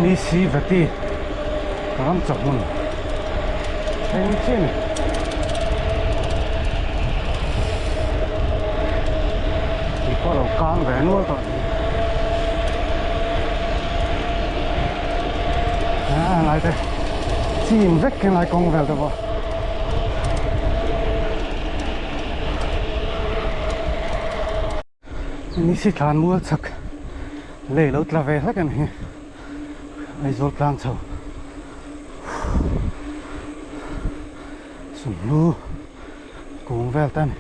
NEC Vety ram chawhmun thleng chiah a ni. Tui pawh a lo kang ve nual tawh a ni. A lai te chim vek hi lai kawng vel te pawh. Nisi thlan mual chhak lei lo tla ve hlek a ni hi Aizawl tlang chho Sumhlu kung vel te a ni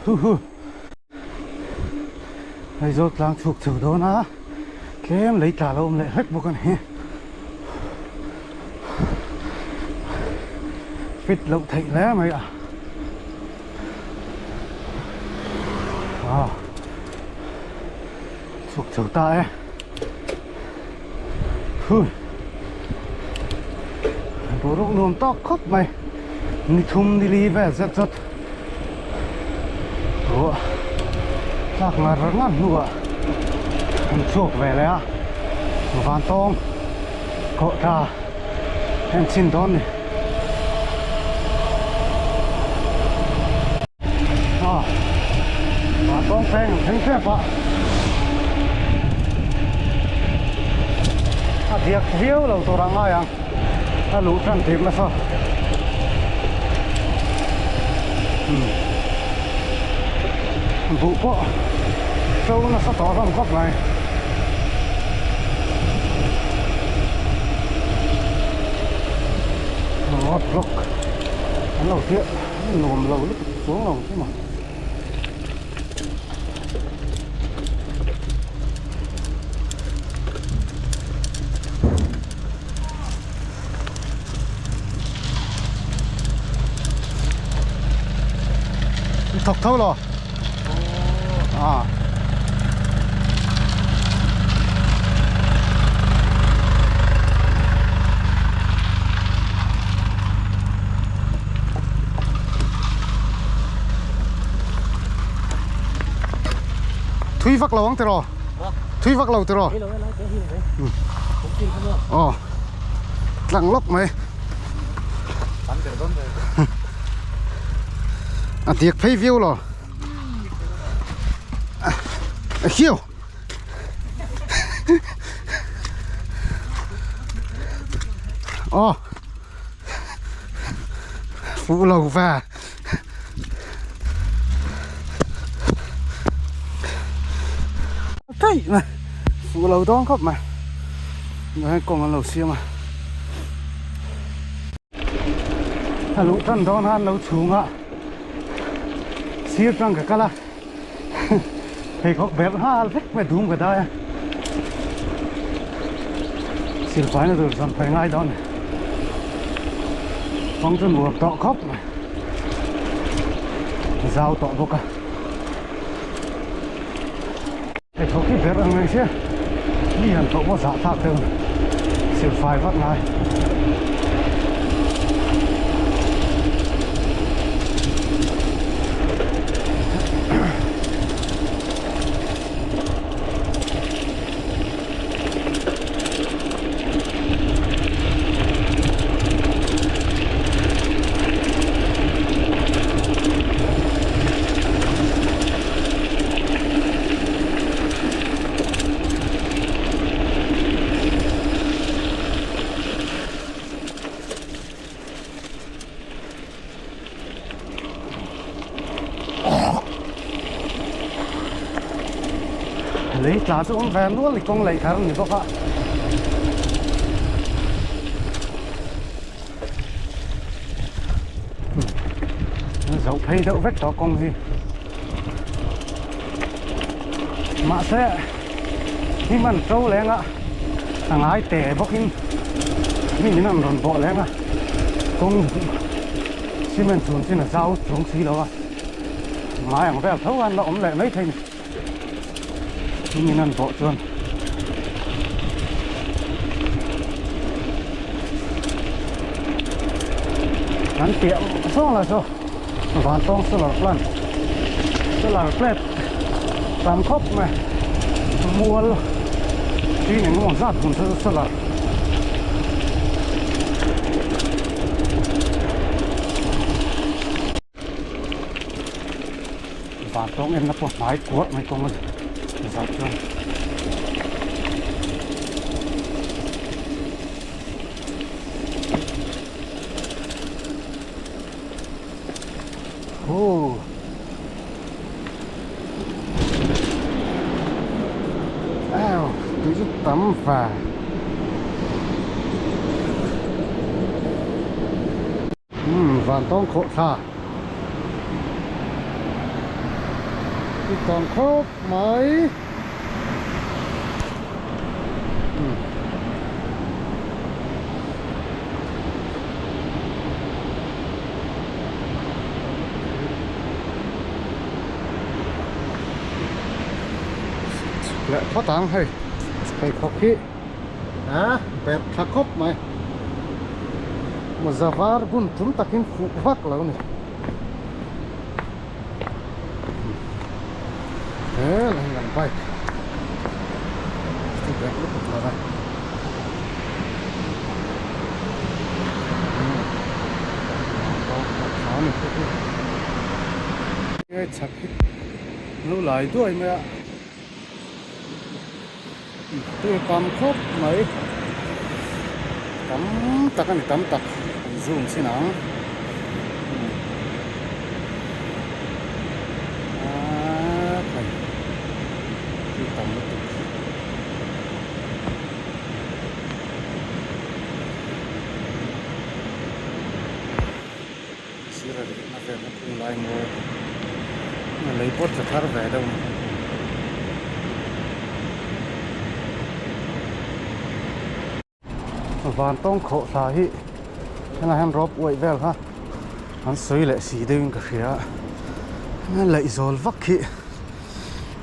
Huhu Aizawl tlang chhuk chho dawn a tlem lei tla lo awm leh hlek bawk a ni. Fit loh theih hle mai a ah chhuk chho ta e hui boruak nuam tawk khawp mai ni thum ni li vel zet zawt ruah tlak ngar ngar hnuah an chhuak ve leh a vantawng khawh tha en chhin dawn ni a vantawng peng an thleng tep a a diak viau lo tur a ngai ang a luh tan tir nasa buh pawh to nasa tawh hlawm khawp mai. Road block an lo hriat nuam lo lutuk chuang lo chu maw. Thawk tho lo à Thui vak lo ang tiraw Thui vak lo tiraw Aw Tlang lawk mai A diak phei viau lo A khiau Aw Fuh lo ve Tei mai fuh lo dawn khawp mai heng kawng an lo siam a a luh tan dawn a an lo chhung a sir tang ka kal a pheikhawk berh nghal vek mai dum ka dai a silfaina tur zawn phei ngai dawn a ni kawng chu nuam tawh khawp mai zau tawh bawk a. Hei thawk hi ber ang mai sia mi han tawh pawh zah thlak deuh silfai vat ngai. Lei tla chu awm ve nual i kawng lei thar a ni bawk a. Zoh phei deuh vek tawh kawng hi. Mahse hnim an to leng a a ngai te bawkin hnim in an rawn bawh leng a kawng cement chhun chin a zau chung si lo a ngai ang vel tho an la awm leh mai thei ni hnim in an bawh chuan. An piah zawng lah saw. Vantawng solar plant solar plate. Tam khawp mai mual tin eng emaw zat hmun chu solar van tawng enna pawh hnai kuarh mai kawng a zauh chuan. Hoo. Eo, tui chu tam và. Umm, van tawng khawh thla. Tui tam khawp mai. Leh phawt ang hei pheikhawk hi a berh tha khawp mai mawza var bun tum takin fuh vak lo a ni he lai kan bike chu berh lutuk lo va. Chhak hi lo lai duai mai a tui tam khawp mai tam tak a ni tam tak an zoom chin ang aaa khai tui tam lutuk. Sir a rihna vel a kung lai mawi a lei pawh tla thar ve deuh a ni. Van tawng khawh thla hi helai hian rope uaih vel kha an sawi leh si deuhin ka hria a laihzawl vak hi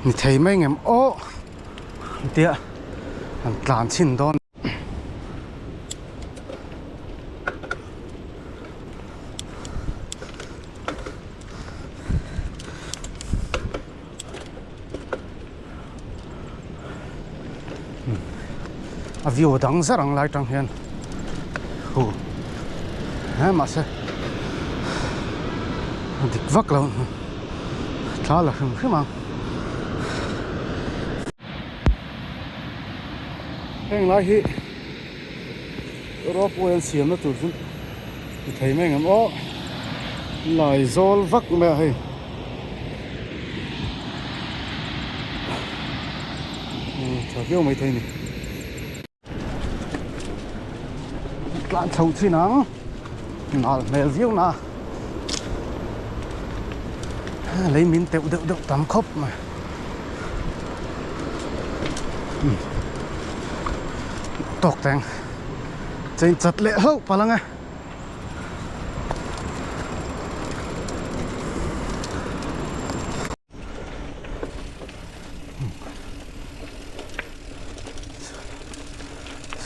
ni thei mai ngem aw tia an tlan chhin dawn. A view dang zar ang lai tang hian hu he mahse a dik vak lo thla la hrim hrim ang. Heng lai hi ropeway an siamna tur chu ti thei mai ang em aw laizawl vak mai a hei tha viau mai thei a ni tlan chho chin ang nal hmel viau na a lei min teuh deuh deuh tam khawp mai tawk teng chain chat leh hlauh palh ang e.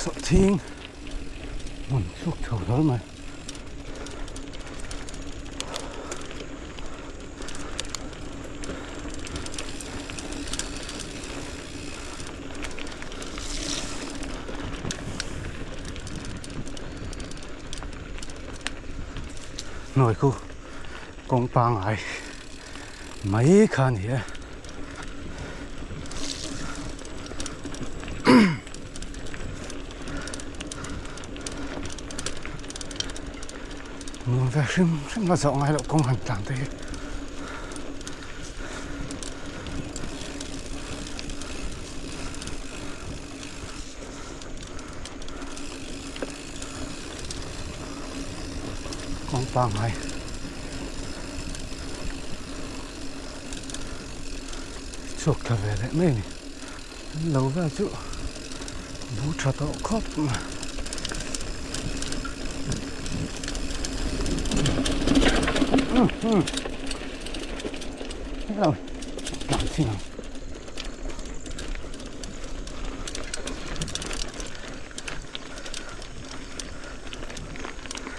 Sawhthing hmun chhuk chho hlawl mai. Hnuai khu kawng pangai mai kha a ni e. Nuam ve hrim hrim a zawh ngai loh kawng han tlan te hi. Kawng pangngai. Chhuak thla ve leh mai a ni. An lo vel chu bu tha tawh khawp mai. Hello. Tlan chin ang.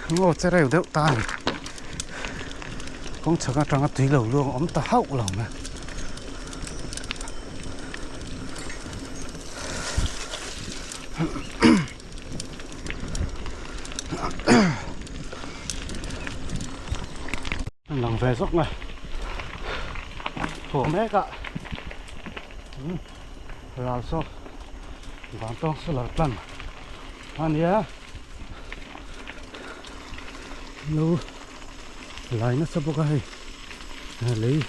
Ngaw che reu deuh ta a ni. Kawng chhak atanga tui lo luang a awm ta hauh lo mai. An lang ve zawk mai haw mek a ral saw vantawng solar plant a nia lo lai nasa bawk a hei lei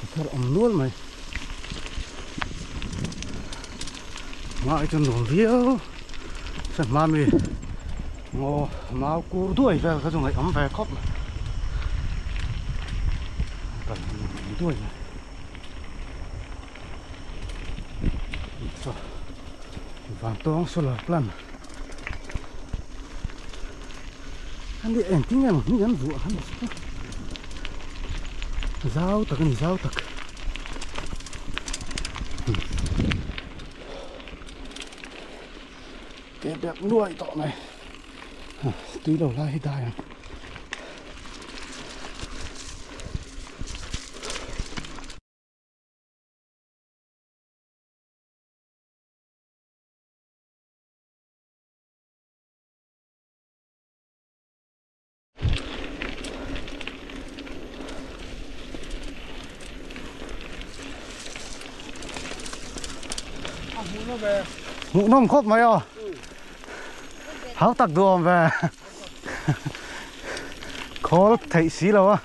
a thar awm nual mai hmaah chuan nuam viau chuan hma mi ngaw mau kur duai vel kha chu ngaih awm ve khawp mai kal nuam duai mai vantawng solar plant Ani engtin nge maw hming an vuah kha ni chu zau tak a ni zau tak ke bek nuai tawh mai tui lo lai hi dai ang. Hmuhnawm khawp mai aw. Hau tak duh awm ve. Khawl theih si lo a.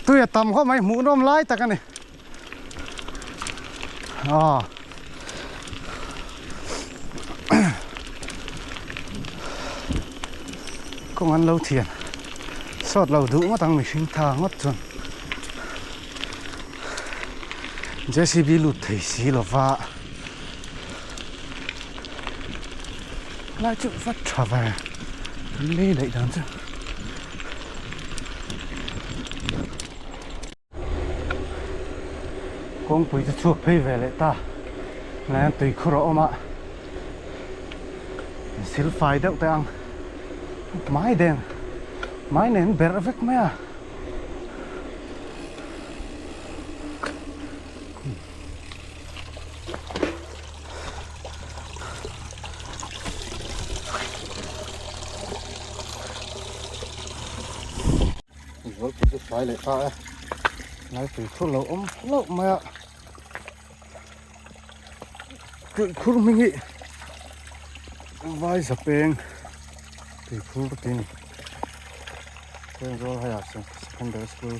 Tui a tam khawp mai hmuhnawm lai tak a ni. Aw. Kawng an lo thian sawt lo duh ngawt ang mihring tha ngawt chuan J_C_B lut thei si lova. Lai chu va tha ve an lei laih dan chu. Kawngpui chu chhuak phei ve leh ta lai an tui khur a awm a sil fai deuh teh ang mai den mai nen berh vek mai a. Zawlpui chu fai leh ta e lai tui khur lo awm hlauh mai a tui khur hming hi vai zapeng tui khur tih a ni Thenzawl haiah secondary school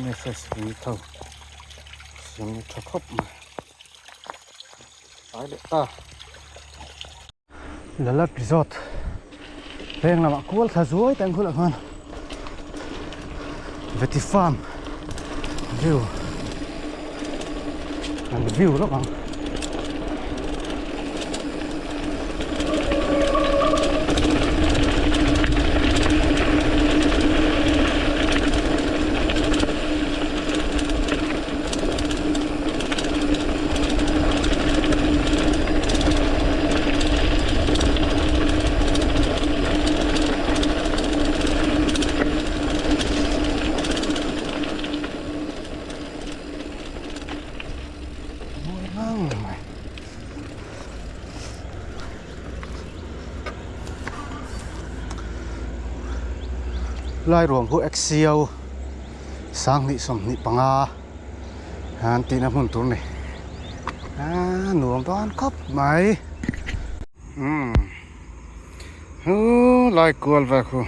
N_S_S ni tho. Siam tha khawp mai tlai leh ta Lalat Resort veng lamah kual thla zuai te ang khulah khan Veti Farm view an view lawk ang. Lai ruang khu Exio 20 25 an tihna hmun tur ni a nuam dawn khawp mai umm hu lai kual vel khu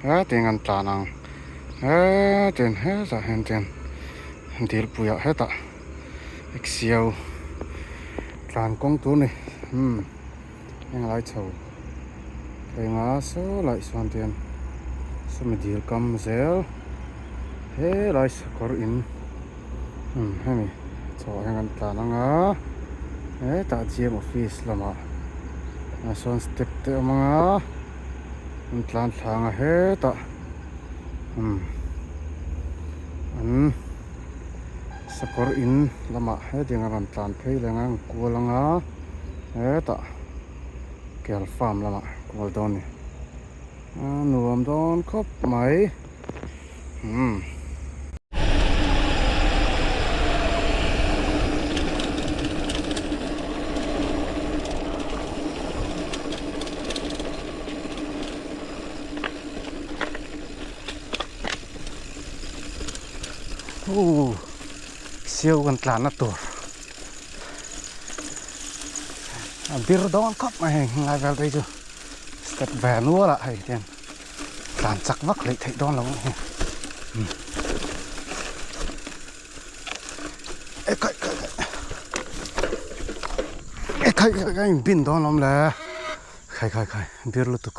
hetin an tlan ang hetin hetah hian chuan dilpuiah hetah Exio tlan kawng tur ni umm heng lai chho thleng a saw laih sawn te hian sawmi dil kam zel helai sakawr in umm hemi chho ah hian kan tlan ang a hetah gym office lamah ah sawn step te a awm ang a an tlan thla ang a hetah umm an. Sakawr in lamah hetiang a rawn tlan phei leh ang a kual ang a hetah kel farm lamah kual dawn a ni a nuam dawn khawp mai umm. Uu siau kan tlanna tur a bir dawn khawp mai hei helai vel te hi chu step ve nual ah hei tiang tlan chak vak hleih theih dawn lo ang hi e khai khai khai e khai khai khai in bin dawn lawm le khai khai khai bir lutuk.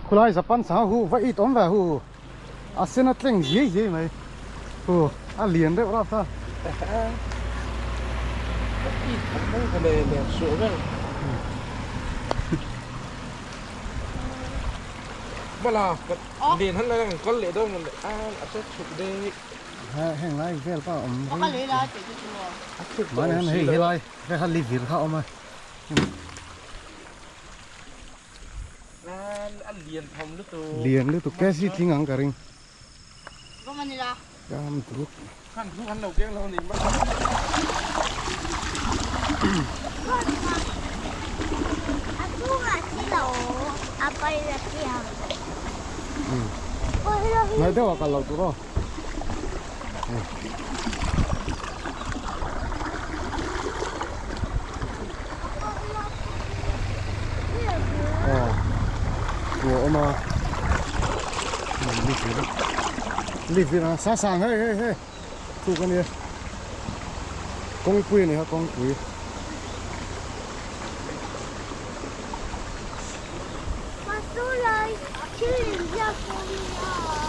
Khulai Japan sangha hu va it awm ve hu a sen a tleng ziai ziai mai hu a lian deuh rap ta. Heng lai vel pa awm rei mahni han hei helai kha livir kha awm a. Lian lutuk ke si tling ang ka ring. Kam druk. Nai deuh ah kal lo tur aw. Kua awm a livir livir a sa sang hei hei hei thuk a nia kawngpui a ni kha kawngpui.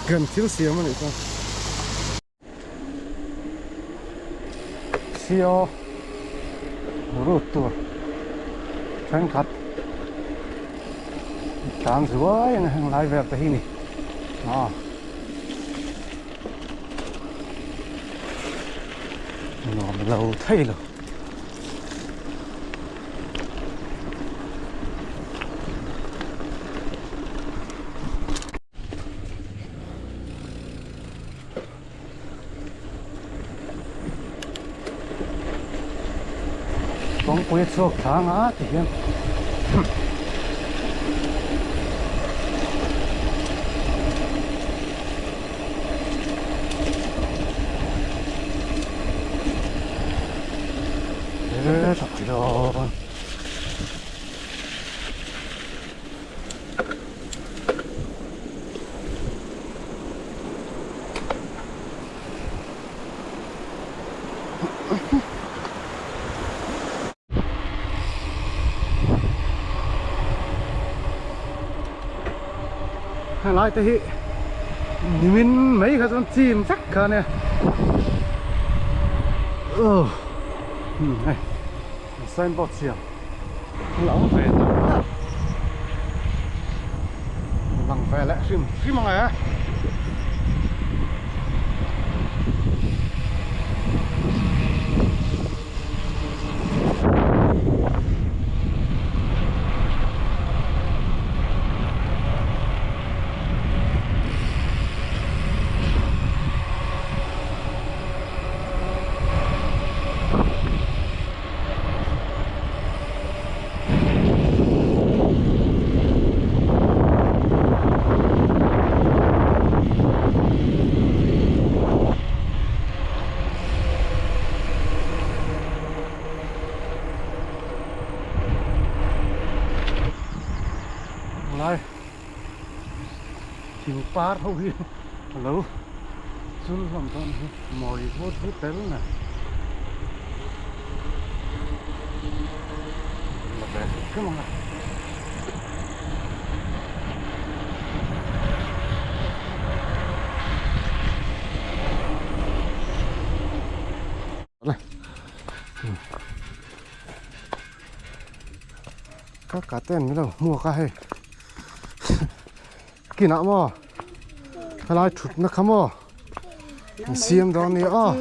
Kan thil siam a nih chuan. Sio rut tur thenkhat tlan zuai ang heng lai vel te hi ni a nuam lo thei lo. Kawngpui a chhuak thlang a ti hian Helai te hi nimin mai kha chuan chim vek kha ania oh hei signboard siam la awm ve tak tak lang ve leh hrim hrim ang e. Lai thing par ho hi a lo chul hlawm dawn hi mawi vut vut tel na la ve hrim hrim ang a. Ka ka ten min lo hmuak a hei kinah maw helai thutna kha maw an siam dawn nia aw.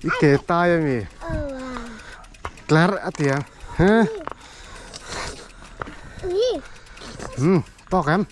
I ke tai ami tlar a tia he. Tawk em?